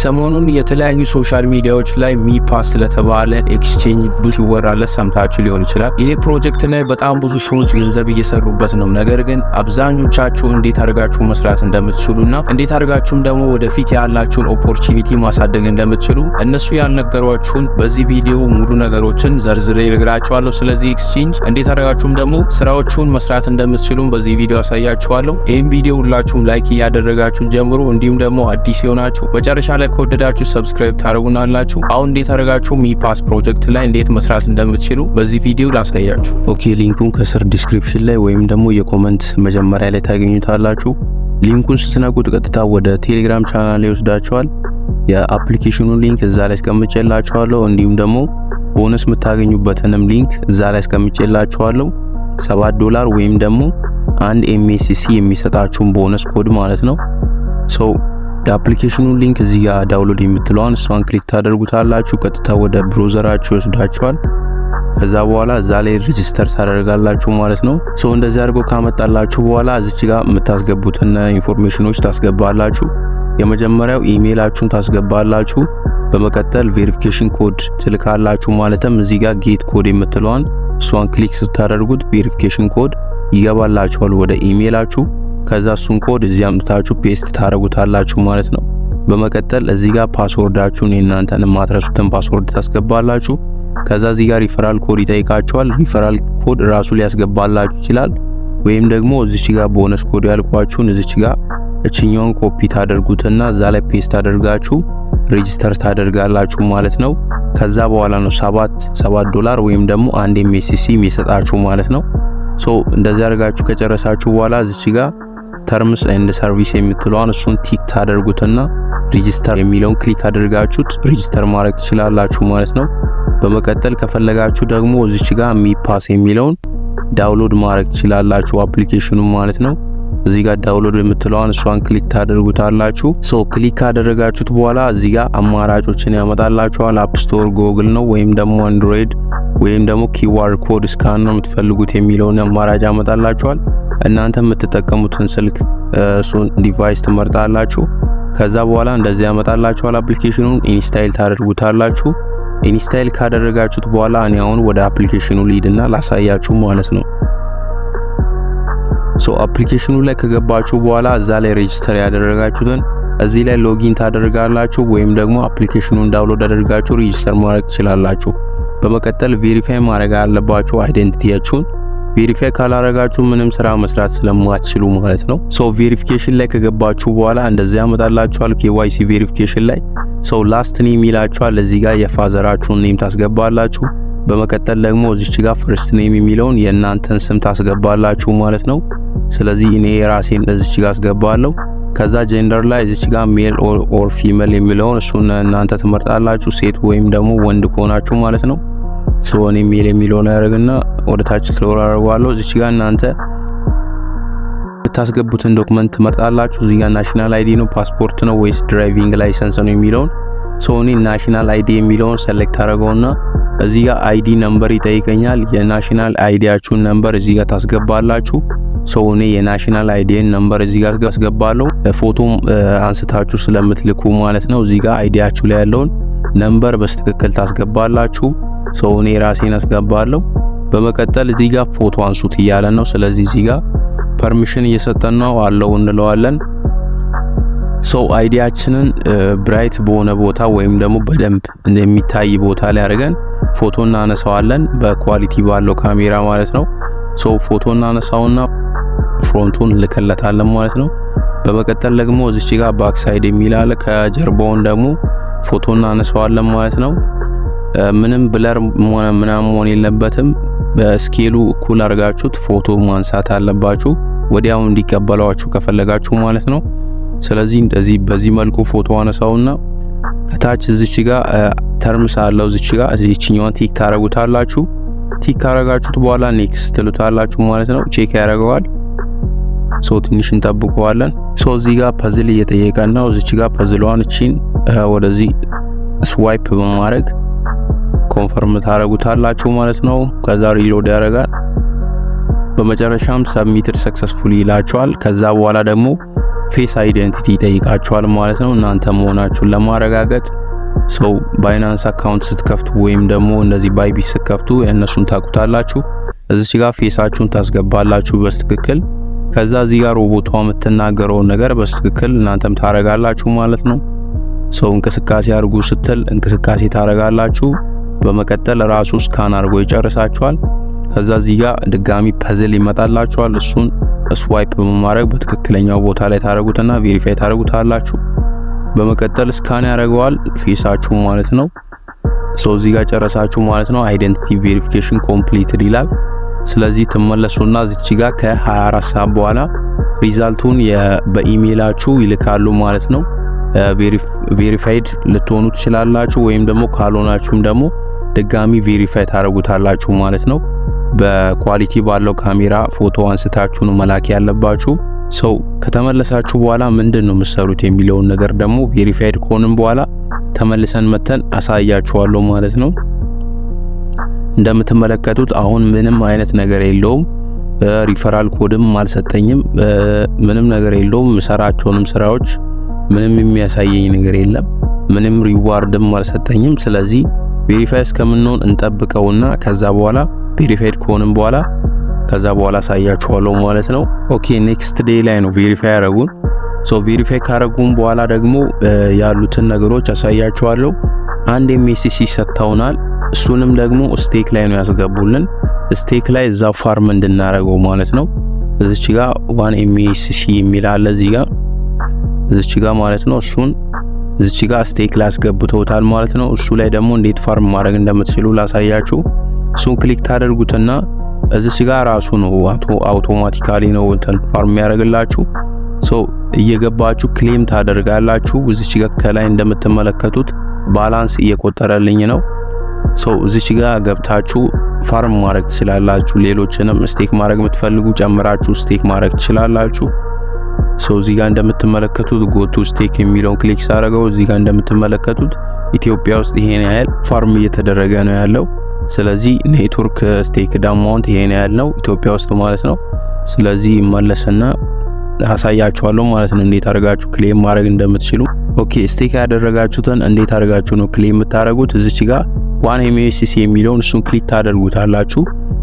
ሰሞኑን የተለያዩ social media ዎች ላይ ሚፓስ ስለተባለ exchange ብዙ ሲወራለት ሰምታችሁ ሊሆን ይችላል። ይህ ፕሮጀክት ላይ በጣም ብዙ ሰዎች ገንዘብ እየሰሩበት ነው። ነገር ግን አብዛኞቻችሁ እንዴት አድርጋችሁ መስራት እንደምትችሉና እንዴት አድርጋችሁም ደግሞ ወደፊት ያላችሁን opportunity ማሳደግ እንደምትችሉ እነሱ ያልነገሯችሁን በዚህ ቪዲዮ ሙሉ ነገሮችን ዘርዝሬ እነግራችኋለሁ። ስለዚህ exchange እንዴት አድርጋችሁም ደግሞ ስራዎቹን መስራት እንደምትችሉም በዚህ ቪዲዮ አሳያችኋለሁ። ይህም ቪዲዮ ሁላችሁም like እያደረጋችሁ ጀምሩ። እንዲሁም ደግሞ አዲስ የሆናችሁ መጨረሻ ላይ ከወደዳችሁ subscribe ታደርጉናላችሁ። አሁን እንዴት አድርጋችሁ ሚፓስ ፕሮጀክት ላይ እንዴት መስራት እንደምትችሉ በዚህ ቪዲዮ ላሳያችሁ። Okay፣ link ኡን ከስር description ላይ ወይም ደግሞ የ comment መጀመሪያ ላይ ታገኙታላችሁ። Link ኡን ስትነኩት ቀጥታ ወደ ቴሌግራም ቻናል ላይ ይወስዳችኋል። የ application ኑ link እዛ ላይ አስቀምጬላችኋለሁ። እንዲሁም ደግሞ ቦነስ የምታገኙበትንም link እዛ ላይ አስቀምጬላችኋለሁ። 7 ዶላር ወይም ደግሞ 1 MSC የሚሰጣችሁን bonus code ማለት ነው። So የ application ኑ link እዚህ ጋር download የምትለዋን እሷን click ታደርጉታላችሁ። ቀጥታ ወደ browser ኣችሁ ይወስዳችኋል። ከዛ በኋላ እዛ ላይ register ታደርጋላችሁ ማለት ነው። So እንደዚህ አድርጎ ካመጣላችሁ በኋላ እዚች ጋር የምታስገቡትን information ኖች ታስገባላችሁ። የመጀመሪያው ኢሜይላችሁን ታስገባላችሁ። በመቀጠል verification code ትልካላችሁ። ማለትም እዚህ ጋር get code የምትለዋን እሷን click ስታደርጉት verification code ይገባላችኋል ወደ ኢሜይላችሁ። ከዛ እሱን ኮድ እዚህ አምጥታችሁ paste ታደርጉታላችሁ ማለት ነው። በመቀጠል እዚህ ጋር password ኣችሁን፣ የእናንተን የማትረሱትን password ታስገባላችሁ። ከዛ እዚህ ጋር referral code ይጠይቃችኋል። Referral code ራሱ ሊያስገባላችሁ ይችላል። ወይም ደግሞ እዚች ጋር bonus code ያልኳችሁን እዚች ጋር እችኛውን ኮፒ ታደርጉትና እዛ ላይ paste አድርጋችሁ register ታደርጋላችሁ ማለት ነው። ከዛ በኋላ ነው 7 7 ዶላር ወይም ደግሞ 1 MSC የሚሰጣችሁ ማለት ነው። So እንደዚህ አድርጋችሁ ከጨረሳችሁ በኋላ እዚች ጋር terms and service የምትለዋን እሱን tick ታደርጉትና register የሚለውን click አድርጋችሁት register ማድረግ ትችላላችሁ ማለት ነው። በመቀጠል ከፈለጋችሁ ደግሞ እዚች ጋር ሚፓስ የሚለውን download ማድረግ ትችላላችሁ application ኑ ማለት ነው። እዚህ ጋር download የምትለዋን እሷን click ታደርጉታላችሁ። So click ካደረጋችሁት በኋላ እዚህ ጋር አማራጮችን ያመጣላችኋል። App Store፣ Google ነው ወይም ደግሞ Android ወይም ደግሞ QR code scan ነው የምትፈልጉት የሚለውን አማራጭ ያመጣላችኋል። እናንተ የምትጠቀሙትን ስልክ እሱን device ትመርጣላችሁ። ከዛ በኋላ እንደዚህ ያመጣላችኋል። Application ኑን install ታደርጉታላችሁ። Install ካደረጋችሁት በኋላ እኔ አሁን ወደ application ኑ ልሂድና ላሳያችሁ ማለት ነው። So application ኑ ላይ ከገባችሁ በኋላ እዛ ላይ register ያደረጋችሁትን እዚህ ላይ login ታደርጋላችሁ ወይም ደግሞ application ኑን download አድርጋችሁ register ማድረግ ትችላላችሁ። በመቀጠል verify ማድረግ አለባችሁ identity ያችሁን። Verify ካላረጋችሁ ምንም ስራ መስራት ስለማትችሉ ማለት ነው። So verification ላይ ከገባችሁ በኋላ እንደዚህ ያመጣላችኋል። KYC verification ላይ so last name ይላችኋል። እዚህ ጋር የ father ኣችሁን name ታስገባላችሁ። በመቀጠል ደግሞ እዚች ጋር first name የሚለውን የእናንተን ስም ታስገባላችሁ ማለት ነው። ስለዚህ እኔ የራሴን እዚች ጋር አስገባለሁ። ከዛ gender ላይ እዚች ጋር male or female የሚለውን እሱን እናንተ ትመርጣላችሁ፣ ሴት ወይም ደግሞ ወንድ ከሆናችሁ ማለት ነው። So እኔ male የሚለውን ያደርግና ወደ ታች scroll አደርገዋለሁ። እዚች ጋር እናንተ የምታስገቡትን document ትመርጣላችሁ። እዚህ ጋር national ID ነው፣ ፓስፖርት ነው ወይስ driving license ነው የሚለውን፣ so እኔ national ID የሚለውን select አደርገውና እዚህ ጋር ID number ይጠይቀኛል። የ national ID ያችሁን number እዚህ ጋር ታስገባላችሁ። So እኔ የ national ID ን number እዚህ ጋር አስገባለሁ። ፎቶም አንስታችሁ ስለምትልኩ ማለት ነው። እዚህ ጋር ID ያችሁ ላይ ያለውን number በትክክል ታስገባላችሁ። So እኔ ራሴን አስገባለሁ። በመቀጠል እዚህ ጋር ፎቶ አንሱት እያለ ነው። ስለዚህ እዚህ ጋር permission እየሰጠን ነው፣ allow እንለዋለን። So ID ያችንን bright በሆነ ቦታ ወይም ደግሞ በደንብ የሚታይ ቦታ ላይ አድርገን ፎቶ እናነሳዋለን፣ በ quality ባለው ካሜራ ማለት ነው። So ፎቶ እናነሳውና front ኡን ልከለታለን ማለት ነው። በመቀጠል ደግሞ እዚች ጋር back side የሚል አለ። ከጀርባውን ደግሞ ፎቶ እናነሳዋለን ማለት ነው። ምንም blur ምናምን መሆን የለበትም። በ scale ኡ እኩል አድርጋችሁት ፎቶ ማንሳት አለባችሁ፣ ወዲያው እንዲቀበሏችሁ ከፈለጋችሁ ማለት ነው። ስለዚህ እንደዚህ በዚህ መልኩ ፎቶ አነሳውና ከታች እዚች ጋር terms አለው። እዚች ጋር እዚችኛዋን tick ታረጉታላችሁ። Tick ካረጋችሁት በኋላ next ትሉታላችሁ ማለት ነው። Check ያደርገዋል። So ትንሽ እንጠብቀዋለን። So እዚህ ጋር puzzle እየጠየቀን ነው። እዚች ጋር puzzle ሏን እቺን ወደዚህ swipe በማድረግ confirm ታረጉታላችሁ ማለት ነው። ከዛ reload ያደርጋል። በመጨረሻም submitted successfully ይላችኋል። ከዛ በኋላ ደግሞ Face identity ይጠይቃችኋል ማለት ነው፣ እናንተ መሆናችሁን ለማረጋገጥ። So Binance account ስትከፍቱ ወይም ደግሞ እንደዚህ Bybit ስትከፍቱ እነሱን ታውቁታላችሁ። እዚች ጋር face ኣችሁን ታስገባላችሁ በትክክል። ከዛ እዚህ ጋር ሮቦቷ የምትናገረውን ነገር በትክክል እናንተም ታረጋላችሁ ማለት ነው። So እንቅስቃሴ አድርጉ ስትል እንቅስቃሴ ታረጋላችሁ። በመቀጠል ራሱ scan አድርጎ ይጨርሳችኋል። ከዛ እዚህ ጋር ድጋሚ puzzle ይመጣላችኋል። እሱን swipe በማድረግ በትክክለኛው ቦታ ላይ ታረጉትና verify ታረጉታላችሁ። በመቀጠል scan ያደርገዋል face ኣችሁ ማለት ነው። So እዚህ ጋር ጨረሳችሁ ማለት ነው። Identity verification completed ይላል። ስለዚህ ትመለሱና እዚች ጋር ከ24 ሰዓት በኋላ result ኡን በኢሜይላችሁ ይልካሉ ማለት ነው። Verified ልትሆኑ ትችላላችሁ ወይም ደግሞ ካልሆናችሁም ደግሞ ድጋሚ verify ታደርጉታላችሁ ማለት ነው። በ quality ባለው ካሜራ ፎቶ አንስታችሁ ነው መላክ ያለባችሁ። So ከተመለሳችሁ በኋላ ምንድን ነው የምትሰሩት የሚለውን ነገር ደግሞ verified ከሆንም በኋላ ተመልሰን መተን አሳያችኋለሁ ማለት ነው። እንደምትመለከቱት አሁን ምንም አይነት ነገር የለውም። Referral code ም አልሰጠኝም። ምንም ነገር የለውም። የምሰራቸውንም ስራዎች ምንም የሚያሳየኝ ነገር የለም። ምንም reward ም አልሰጠኝም። ስለዚህ verify እስከምንሆን እንጠብቀውና ከዛ በኋላ verified ከሆንም በኋላ ከዛ በኋላ አሳያችኋለሁ ማለት ነው። Okay, next day ላይ ነው verify ያደረጉን። So verify ካረጉን በኋላ ደግሞ ያሉትን ነገሮች አሳያችኋለሁ። አንድ MSC ሰጥተውናል። እሱንም ደግሞ stake ላይ ነው ያስገቡልን። Stake ላይ እዛ farm እንድናረገው ማለት ነው። እዚች ጋር 1 MSC የሚል አለ እዚህ ጋር፣ እዚች ጋር ማለት ነው። እሱን እዚች ጋር stake ላይ አስገብተውታል ማለት ነው። እሱ ላይ ደግሞ እንዴት farm ማድረግ እንደምትችሉ ላሳያችሁ። እሱን click ታደርጉትና እዚች ጋር ራሱ ነው automatically ነው እንትን farm ያደርግላችሁ። So እየገባችሁ claim ታደርጋላችሁ። እዚች ጋር ከላይ እንደምትመለከቱት balance እየቆጠረልኝ ነው። So እዚች ጋር ገብታችሁ farm ማድረግ ትችላላችሁ። ሌሎችንም stake ማድረግ የምትፈልጉ ጨምራችሁ stake ማድረግ ትችላላችሁ። So እዚህ ጋር እንደምትመለከቱት go to stake የሚለውን click ሳደርገው እዚህ ጋር እንደምትመለከቱት ኢትዮጵያ ውስጥ ይሄን ያህል farm እየተደረገ ነው ያለው። ስለዚህ network stake amount ይሄን ያህል ነው ኢትዮጵያ ውስጥ ማለት ነው። ስለዚህ መለስና አሳያችኋለሁ ማለት ነው እንዴት አድርጋችሁ claim ማድረግ እንደምትችሉ። Okay, stake ያደረጋችሁትን እንዴት አድርጋችሁ ነው claim የምታደርጉት? እዚች ጋር 1 MSC የሚለውን እሱን click ታደርጉታላችሁ።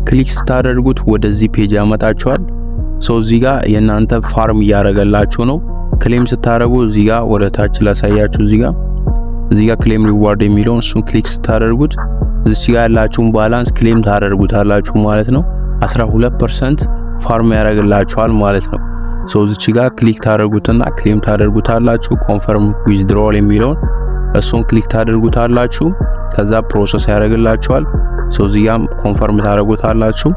Click ስታደርጉት ወደዚህ page ያመጣችኋል። So እዚህ ጋር የእናንተ farm እያደረገላችሁ ነው። Claim ስታደርጉ እዚህ ጋር ወደ ታች ላሳያችሁ። እዚህ ጋር claim reward የሚለውን እሱን click ስታደርጉት እዚች ጋር ያላችሁን balance claim ታደርጉታላችሁ ማለት ነው። 12% farm ያደርግላችኋል ማለት ነው። So እዚች ጋር click ታደርጉትና claim ታደርጉታላችሁ። Confirm withdrawal የሚለውን እሱን click ታደርጉታላችሁ። ከዛ process ያደርግላችኋል። So እዚህ ጋር confirm ታደርጉታላችሁ።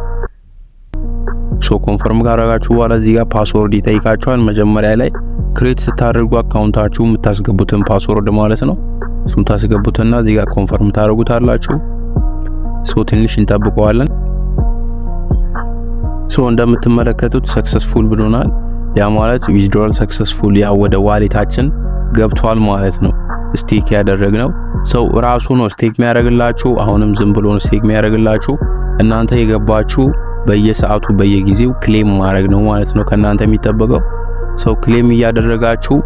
So confirm ካደረጋችሁ በኋላ እዚህ ጋር password ይጠይቃችኋል። መጀመሪያ ላይ create ስታደርጉ account ኣችሁ የምታስገቡትን password ማለት ነው። እሱን ታስገቡትና እዚህ ጋር confirm ታደርጉታላችሁ። So ትንሽ እንጠብቀዋለን። So እንደምትመለከቱት successful ብሎናል። ያ ማለት withdrawal successful፣ ያ ወደ wallet ኣችን ገብቷል ማለት ነው። Stake ያደረግነው። So ራሱ ነው stake የሚያደርግላችሁ። አሁንም ዝም ብሎ ነው stake የሚያደርግላችሁ። እናንተ እየገባችሁ በየሰዓቱ በየጊዜው claim ማድረግ ነው ማለት ነው ከእናንተ የሚጠበቀው። So claim እያደረጋችሁ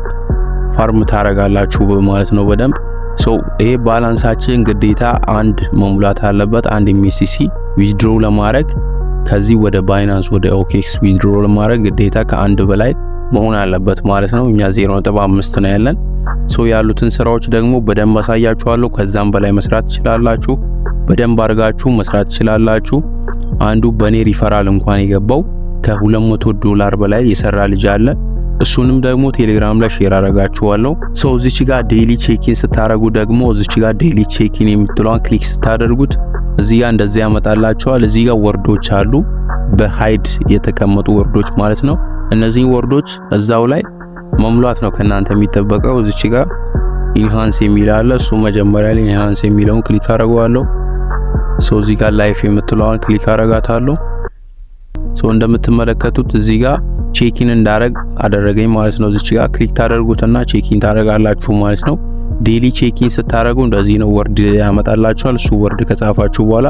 farm ታረጋላችሁ ማለት ነው በደንብ። So ይሄ balance ኣችን ግዴታ አንድ መሙላት አለበት። 1 MSC withdraw ለማድረግ ከዚህ ወደ Binance ወደ OKX withdraw ለማድረግ ግዴታ ከአንድ በላይ መሆን አለበት ማለት ነው። እኛ 0.5 ነው ያለን። So ያሉትን ስራዎች ደግሞ በደንብ አሳያችኋለሁ። ከዛም በላይ መስራት ትችላላችሁ። በደንብ አድርጋችሁ መስራት ትችላላችሁ። አንዱ በኔ ሪፈራል እንኳን የገባው ከ200 ዶላር በላይ የሰራ ልጅ አለ። እሱንም ደግሞ ቴሌግራም ላይ share አረጋችኋለሁ። So እዚች ጋር daily check-in ስታረጉ ደግሞ እዚች ጋር daily check-in የምትለዋን click ስታደርጉት እዚህ ጋር እንደዚህ ያመጣላችኋል። እዚህ ጋር word ኦች አሉ፣ በ hide የተቀመጡ word ኦች ማለት ነው። እነዚህ word ኦች እዛው ላይ መሙላት ነው ከእናንተ የሚጠበቀው። እዚች ጋር enhance የሚል አለ። እሱ መጀመሪያ ላይ enhance የሚለውን click አደርገዋለሁ። So እዚህ ጋር life የምትለዋን click አረጋታለሁ። So እንደምትመለከቱት እዚህ ጋር check-in እንዳረግ አደረገኝ ማለት ነው። እዚች ጋር click ታደርጉትና check-in ታደርጋላችሁ ማለት ነው። Daily check-in ስታደርጉ እንደዚህ ነው word ያመጣላችኋል። እሱ word ከጻፋችሁ በኋላ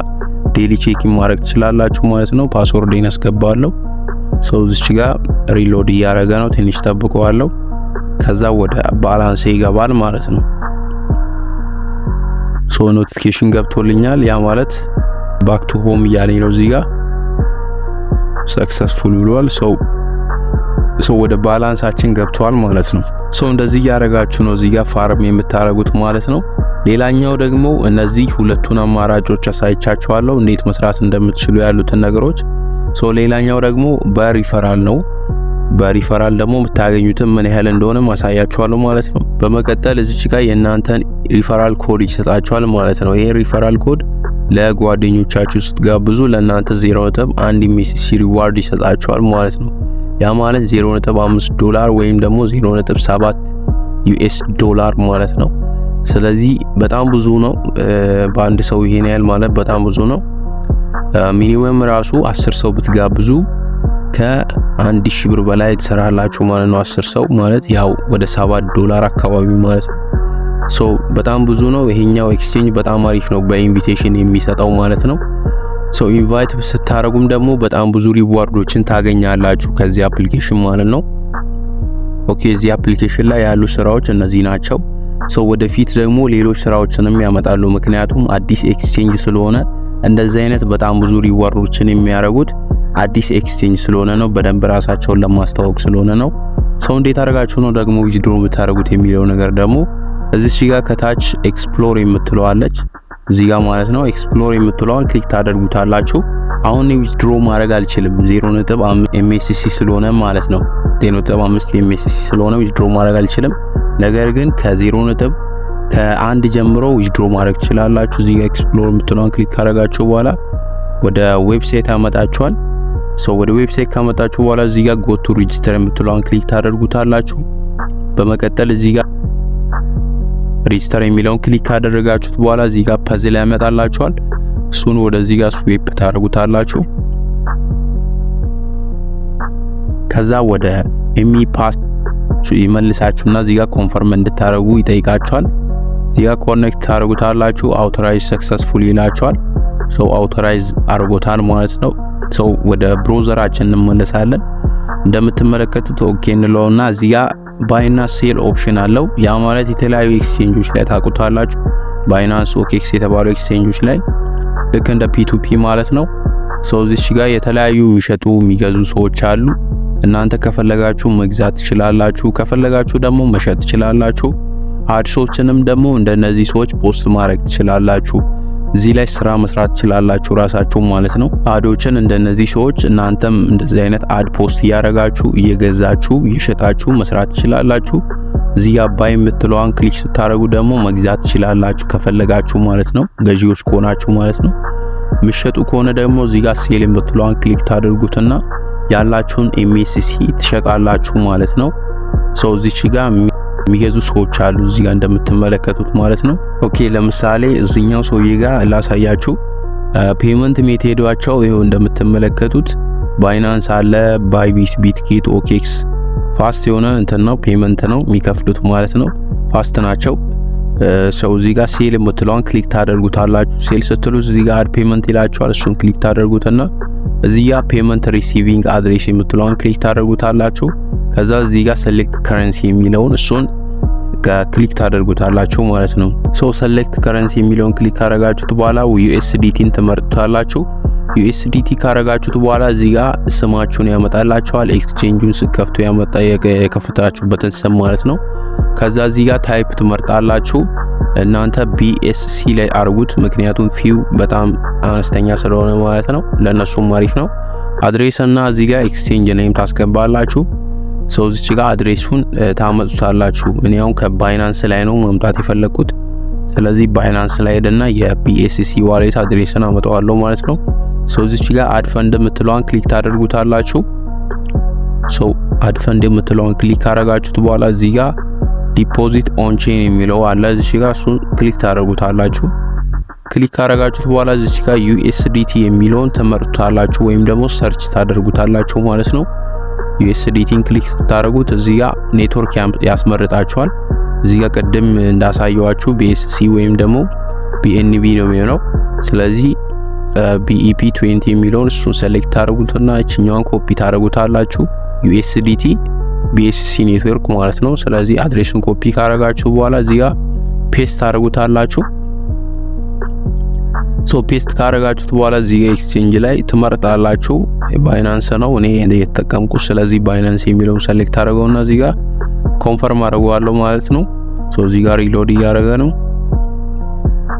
daily check-in ማድረግ ትችላላችሁ ማለት ነው። Password ኤን አስገባለሁ። So እዚች ጋር reload እያደረገ ነው። ትንሽ ጠብቀዋለሁ። ከዛ ወደ balance ይገባል ማለት ነው። So notification ገብቶልኛል። ያ ማለት back to home እያለኝ ነው። እዚህ ጋር successful ብሏል። So ወደ balance ኣችን ገብቷል ማለት ነው። So እንደዚህ እያደረጋችሁ ነው እዚህ ጋር farm የምታደርጉት ማለት ነው። ሌላኛው ደግሞ እነዚህ ሁለቱን አማራጮች አሳይቻችኋለሁ እንዴት መስራት እንደምትችሉ ያሉትን ነገሮች። So ሌላኛው ደግሞ በሪፈራል ነው። በሪፈራል ደግሞ የምታገኙትን ምን ያህል እንደሆነ ማሳያችኋለሁ ማለት ነው። በመቀጠል እዚች ጋር የእናንተን referral code ይሰጣችኋል ማለት ነው። ይሄ referral code ለጓደኞቻችሁ ስትጋብዙ ለእናንተ 0.1 MSC reward ይሰጣችኋል ማለት ነው። ያ ማለት 0.5 ዶላር ወይም ደግሞ 0.7 US ዶላር ማለት ነው። ስለዚህ በጣም ብዙ ነው። በአንድ ሰው ይሄን ያህል ማለት በጣም ብዙ ነው። Minimum ራሱ 10 ሰው ብትጋብዙ ከ1000 ብር በላይ ትሰራላችሁ ማለት ነው። 10 ሰው ማለት ያው ወደ 7 ዶላር አካባቢ ማለት ነው። So በጣም ብዙ ነው። ይሄኛው exchange በጣም አሪፍ ነው በ invitation የሚሰጠው ማለት ነው። So invite ስታረጉም ደግሞ በጣም ብዙ reward ኦችን ታገኛላችሁ ከዚህ application ማለት ነው። Okay፣ እዚህ application ላይ ያሉ ስራዎች እነዚህ ናቸው። So ወደፊት ደግሞ ሌሎች ስራዎችንም ያመጣሉ። ምክንያቱም አዲስ exchange ስለሆነ፣ እንደዚህ አይነት በጣም ብዙ reward ኦችን የሚያደርጉት አዲስ exchange ስለሆነ ነው። በደንብ ራሳቸውን ለማስተዋወቅ ስለሆነ ነው። So እንዴት አድርጋችሁ ነው ደግሞ withdraw የምታደርጉት የሚለው ነገር ደግሞ እዚህ ጋር ከታች explore የምትለዋ አለች እዚህ ጋር ማለት ነው። Explore የምትለዋን click ታደርጉታላችሁ። አሁን withdraw ማድረግ አልችልም፣ 0.5 MSC ስለሆነ ማለት ነው። 0.5 MSC ስለሆነ withdraw ማድረግ አልችልም። ነገር ግን ከ0 ነጥብ ከአንድ ጀምሮ withdraw ማድረግ ትችላላችሁ። እዚህ ጋር explore የምትለዋን click ካደረጋችሁ በኋላ ወደ website ያመጣችኋል። So ወደ website ካመጣችሁ በኋላ እዚህ ጋር go to register የምትለዋን click ታደርጉታላችሁ። በመቀጠል እዚህ ጋር register የሚለውን click ካደረጋችሁት በኋላ እዚህ ጋር puzzle ያመጣላችኋል። እሱን ወደዚህ ጋር swipe ታደርጉታላችሁ። ከዛ ወደ ME Pass ይመልሳችሁና እዚህ ጋር confirm እንድታደርጉ ይጠይቃችኋል። እዚህ ጋር connect ታደርጉታላችሁ። Authorize successful ይላችኋል። So authorize አድርጎታል ማለት ነው። So ወደ browser ኣችን እንመለሳለን። እንደምትመለከቱት okay እንለውና እዚህ ጋር buy ና sell option አለው። ያ ማለት የተለያዩ ኤክስቼንጆች ላይ ታውቁታላችሁ። Binance፣ OKX የተባሉ ኤክስቼንጆች ላይ ልክ እንደ P2P ማለት ነው። So እዚህ ጋር የተለያዩ የሚሸጡ የሚገዙ ሰዎች አሉ። እናንተ ከፈለጋችሁ መግዛት ትችላላችሁ፣ ከፈለጋችሁ ደግሞ መሸጥ ትችላላችሁ። Ads ኦችንም ደግሞ እንደነዚህ ሰዎች post ማድረግ ትችላላችሁ። እዚህ ላይ ስራ መስራት ትችላላችሁ ራሳችሁ ማለት ነው። Ad ኦችን እንደነዚህ ሰዎች እናንተም እንደዚህ አይነት ad post እያደረጋችሁ፣ እየገዛችሁ፣ እየሸጣችሁ መስራት ትችላላችሁ። እዚህ ጋር buy የምትለዋን click ስታደርጉ ደግሞ መግዛት ትችላላችሁ ከፈለጋችሁ ማለት ነው። ገዢዎች ከሆናችሁ ማለት ነው። ምትሸጡ ከሆነ ደግሞ እዚህ ጋር sell የምትለዋን click ታደርጉትና ያላችሁን MSC ትሸጣላችሁ ማለት ነው። So እዚች ጋር የሚገዙ ሰዎች አሉ እዚህ ጋር እንደምትመለከቱት ማለት ነው። Okay፣ ለምሳሌ እዚኛው ሰውዬ ጋር ላሳያችሁ። Payment method ኣቸው ይኸው እንደምትመለከቱት Binance አለ፣ Bybit፣ Bitget፣ OKX። Fast የሆነ እንትን ነው፣ payment ነው የሚከፍሉት ማለት ነው። Fast ናቸው። So እዚህ ጋር sell የምትለዋን click ታደርጉታላችሁ። Sell ስትሉት እዚህ ጋር add payment ይላችኋል። እሱን click ታደርጉትና እዚህ ጋር payment receiving address የምትለዋን click ታደርጉታላችሁ። ከዛ እዚህ ጋር select currency የሚለውን እሱን click ታደርጉታላችሁ ማለት ነው። So select currency የሚለውን click ካረጋችሁት በኋላ USDT ን ትመርጡታላችሁ። USDT ካረጋችሁት በኋላ እዚህ ጋር ስማችሁን ያመጣላችኋል። Exchange ኡን ስትከፍቱ ያመጣ የከፈታችሁበትን ስም ማለት ነው። ከዛ እዚህ ጋር type ትመርጣላችሁ። እናንተ BSC ላይ አርጉት፣ ምክንያቱም fee ው በጣም አነስተኛ ስለሆነ ማለት ነው። ለእነሱም አሪፍ ነው። Address እና እዚህ ጋር exchange name ታስገባላችሁ። So እዚች ጋር address ኡን ታመጡታላችሁ። እኔ አሁን ከ Binance ላይ ነው ማምጣት የፈለግኩት። ስለዚህ Binance ላይ ሄድና የ BSC wallet address ን አመጣዋለሁ ማለት ነው። So እዚች ጋር add fund የምትለዋን click ታደርጉታላችሁ። So add fund የምትለዋን click ካረጋችሁት በኋላ እዚህ ጋር deposit on chain የሚለው አለ። እዚች ጋር እሱን click ታደርጉታላችሁ። Click ካረጋችሁት በኋላ እዚች ጋር USDT የሚለውን ትመርጡታላችሁ ወይም ደግሞ search ታደርጉታላችሁ ማለት ነው። USDT ን click ስታደርጉት እዚህ ጋር ኔትወርክ ያስመርጣችኋል። እዚህ ጋር ቅድም እንዳሳየዋችሁ BSC ወይም ደግሞ BNB ነው የሚሆነው። ስለዚህ BEP20 የሚለውን እሱን select ታደርጉትና እችኛዋን ኮፒ ታደርጉታላችሁ። USDT BSC network ማለት ነው። ስለዚህ address ኡን copy ካረጋችሁ በኋላ እዚህ ጋር paste ታደርጉታላችሁ። So paste ካረጋችሁት በኋላ እዚህ ጋር exchange ላይ ትመርጣላችሁ። Binance ነው እኔ የተጠቀምኩት። ስለዚህ Binance የሚለውን select አደርገውና እዚህ ጋር confirm አደርገዋለሁ ማለት ነው። So እዚህ ጋር reload እያደረገ ነው።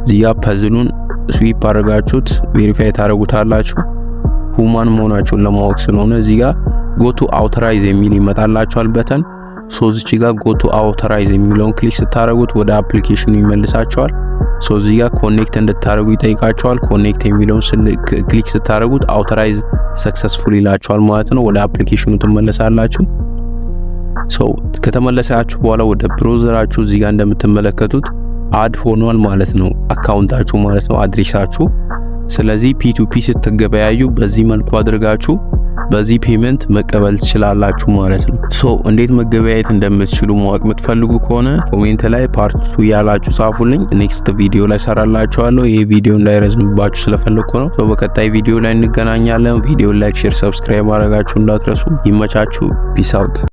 እዚህ ጋር puzzle ኡን swipe አድርጋችሁት verify ታደርጉታላችሁ human መሆናችሁን ለማወቅ ስለሆነ። እዚህ ጋር go to authorize የሚል ይመጣላችኋል button። So እዚች ጋር go to authorize የሚለውን click ስታደርጉት ወደ application ኑ ይመልሳችኋል። So እዚህ ጋር connect እንድታደርጉ ይጠይቃችኋል። Connect የሚለውን click ስታደርጉት authorize successful ይላችኋል ማለት ነው። ወደ application ኑ ትመለሳላችሁ። So ከተመለሳችሁ በኋላ ወደ browser ኣችሁ እዚህ ጋር እንደምትመለከቱት add ሆኗል ማለት ነው፣ account ኣችሁ ማለት ነው፣ address ኣችሁ። ስለዚህ P2P ስትገበያዩ በዚህ መልኩ አድርጋችሁ በዚህ payment መቀበል ትችላላችሁ ማለት ነው። So እንዴት መገበያየት እንደምትችሉ ማወቅ የምትፈልጉ ከሆነ comment ላይ part 2 እያላችሁ ጻፉልኝ። Next ቪዲዮ ላይ ሰራላችኋለሁ። ይህ ቪዲዮ እንዳይረዝምባችሁ ስለፈለግኩ ነው። So በቀጣይ ቪዲዮ ላይ እንገናኛለን። ቪዲዮ like፣ share፣ subscribe ማድረጋችሁ እንዳትረሱ። ይመቻችሁ። Peace out።